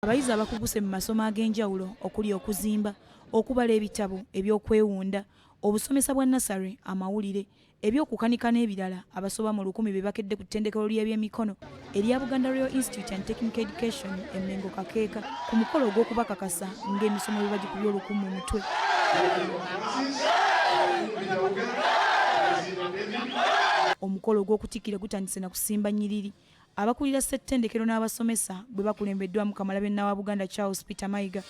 Abayizi abakuguse mu masomo ag'enjawulo okuli okuzimba, okubala ebitabo, eby'okwewunda, obusomesa bwa nasale, amawulire, eby'okukanika n'ebirala abasoba mu 1000 be bakedde ku ttendekero ly'ebyemikono erya Buganda Royal Institute and Technical Education e Mengo Kakeeka ku mukolo ogw'okubakakasa ng'emisomo bwe bagikubye oluku mu mutwe. Omukolo ogw'okutikkira gutandise na kusimba nnyiriri. Abakulira ssettendekero n'abasomesa bwe bakulembeddwamu Kamalabyonna wa Buganda Charles Peter Mayiga.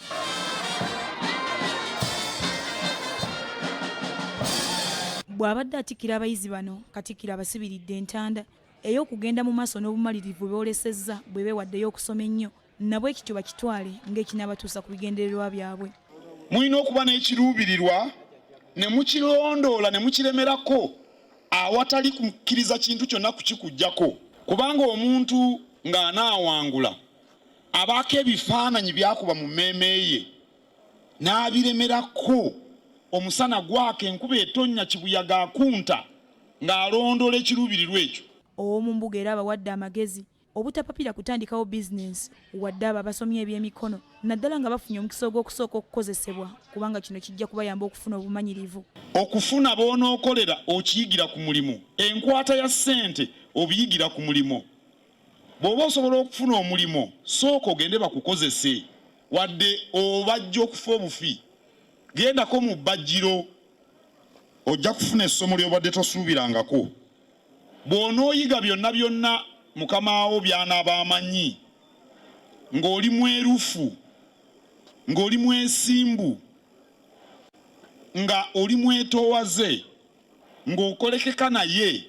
Bw'abadde atikkira abayizi bano, Katikkiro abasibiridde entanda ey'okugenda mu maaso n'obumalirivu bwe boolesezza bwe beewaddeyo okusoma ennyo na bwe kityo bakitwale ng'ekinaabatuusa ku bigendererwa byabwe. Mulina okuba n'ekiruubirirwa ne mukirondoola ne mukiremerako awatali kukkiriza kintu kyonna kukikuggyako, kubanga omuntu ng'anaawangula abaako ebifaananyi by'akuba mu mmeeme ye n'abiremerako, omusana gwaka, enkuba etonnya, kibuyaga akunta ng'alondoola ekiruubirirwa ekyo. Ow'omumbuga era abawadde amagezi obutapapira kutandikawo bizinensi wadde abo abasomye ebyemikono naddala nga bafunye omukisa ogw'okusooka okukozesebwa kubanga kino kijja kubayamba okufuna obumanyirivu. Okufuna b'onookolera okiyigira ku mulimu, enkwata ya ssente obiyigira ku mulimu. Bw'oba osobola okufuna omulimu sooka ogende bakukozese wadde obajja okufa obufi, gendako mu bbajjiro ojja kufuna essomo ly'obadde tosuubirangako. Bw'onooyiga byonna byonna mukama wo by'anaaba amanyi, ng'oli mwerufu, ng'oli mwesimbu, nga oli mwetoowaze, ng'okolekeka naye,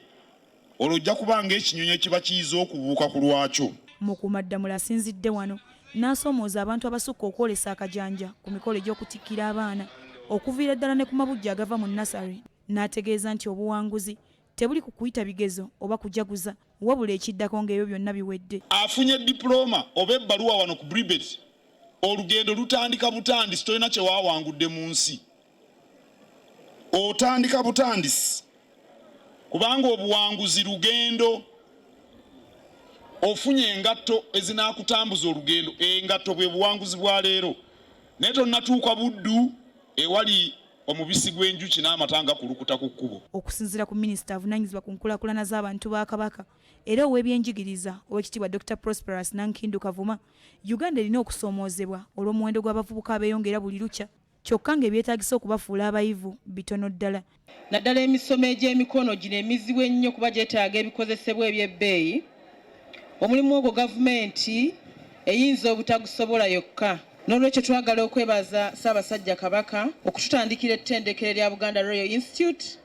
olwo ojja kuba ng'ekinyonyi ekiba kiyize okubuuka ku lwakyo. Mukuumaddamula asinzidde wano n'asoomooza abantu abasukka okwolesa akajanja ku mikolo egy'okutikkira abaana okuviira ddala ne ku mabujje agava mu nasale n'ategeeza nti obuwanguzi tebuli ku kuyita bigezo oba kujaguza wabula ekiddako ng'ebyo byonna biwedde. Afunye dipulooma oba ebbaluwa wano ku Bribet, olugendo lutandika butandisi, tolina kye waawangudde mu nsi, otandika butandisi kubanga obuwanguzi lugendo. Ofunye engatto ezinaakutambuza olugendo, engatto bwe buwanguzi bwa leero, naye tonnatuuka Buddu ewali omubisi gw'enjuki n'amata nga kulukuta ku kkubo. Okusinziira ku minisita avunaanyizibwa ku nkulaakulana z'abantu ba Kabaka era ow'ebyenjigiriza, Oweekitiibwa Dokita Prosperous Nankindu Kavuma, Uganda erina okusoomoozebwa olw'omuwendo gw'abavubuka abeeyongera buli lukya kyokka ng'ebyetaagisa okubafuula abayivu bitono ddala. Naddala emisomo egy'emikono gino emizibu ennyo kuba gyetaaga ebikozesebwa eby'ebbeeyi, omulimu ogwo gavumenti eyinza obutagusobola yokka. N'olwekyo twagala okwebaza Ssaabasajja Kabaka okututandikira ettendekero erya Buganda Royal Institute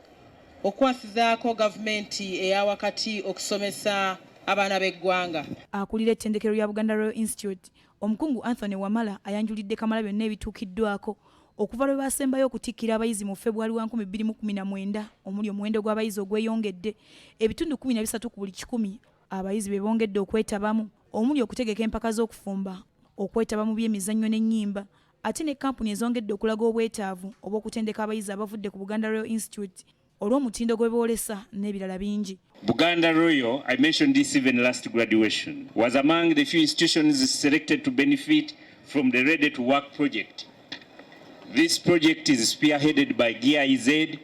okukwasizaako gavumenti eya wakati okusomesa abaana b'eggwanga. Akulira ettendekero lya Buganda Royal Institute, Omukungu Anthony Wamala ayanjulidde Kamalabyonna ebituukiddwako okuva lwe baasembayo okutikkira abayizi mu February wa 2019 omuli omuwendo gw'abayizi ogweyongedde ebitundu 13 ku buli kikumi, abayizi be bongedde okwetabamu omuli okutegeka empaka z'okufumba, okwetaba mu by'emizannyo n'ennyimba ate ne kkampuni ezongedde okulaga obwetaavu obw'okutendeka abayizi abavudde ku Buganda Royal Institute olw'omutindo gwe boolesa n'ebirala bingi. Buganda Royal, I mentioned this even last graduation, was among the few institutions selected to benefit from the Ready to Work project. This project is spearheaded by GIZ,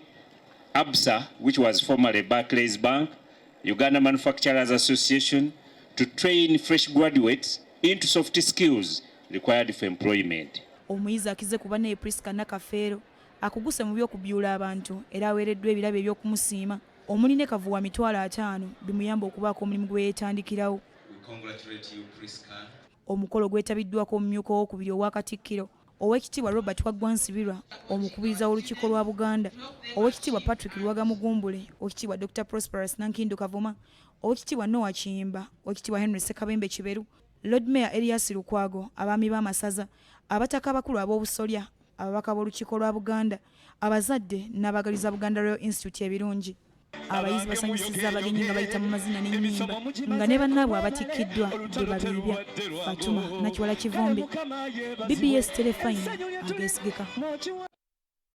ABSA, which was formerly Barclays Bank, Uganda Manufacturers Association, to train fresh graduates into soft skills required for employment. Omuyizi akize ku banne ye Prisca Nakafeero akuguse mu by'okubyula abantu era aweereddwa ebirabo eby'okumusiima omuli ne kavuwa 50,000 bimuyamba okubaako omulimu gwe yeetandikirawo. Omukolo gwetabiddwako omumyuka owookubiri owa Katikkiro, Oweekitiibwa Robert Waggwa Nsibirwa, omukubiriza w'Olukiiko lwa Buganda, Oweekitiibwa Patrick Luwaga Mugumbule, Oweekitiibwa Dokita Prosperous Nankindu Kavuma, Oweekitiibwa Noah Kiyimba, Oweekitiibwa Henry Ssekabembe Kiberu, Lord Mayor Erias Lukwago, abaami b'amasaza, abataka abakulu ab'obusolya, ababaka b'Olukiiko lwa Buganda, abazadde n'abaagaliza Buganda Royal Institute ebirungi. Abayizi basanyusizza abagenyi nga bayita mu mazina n'ennyimba nga ne bannaabwe abatikkiddwa bwe babiibya. Fatuma Nakiwala Kivumbi, BBS Terefayina, ageesigika.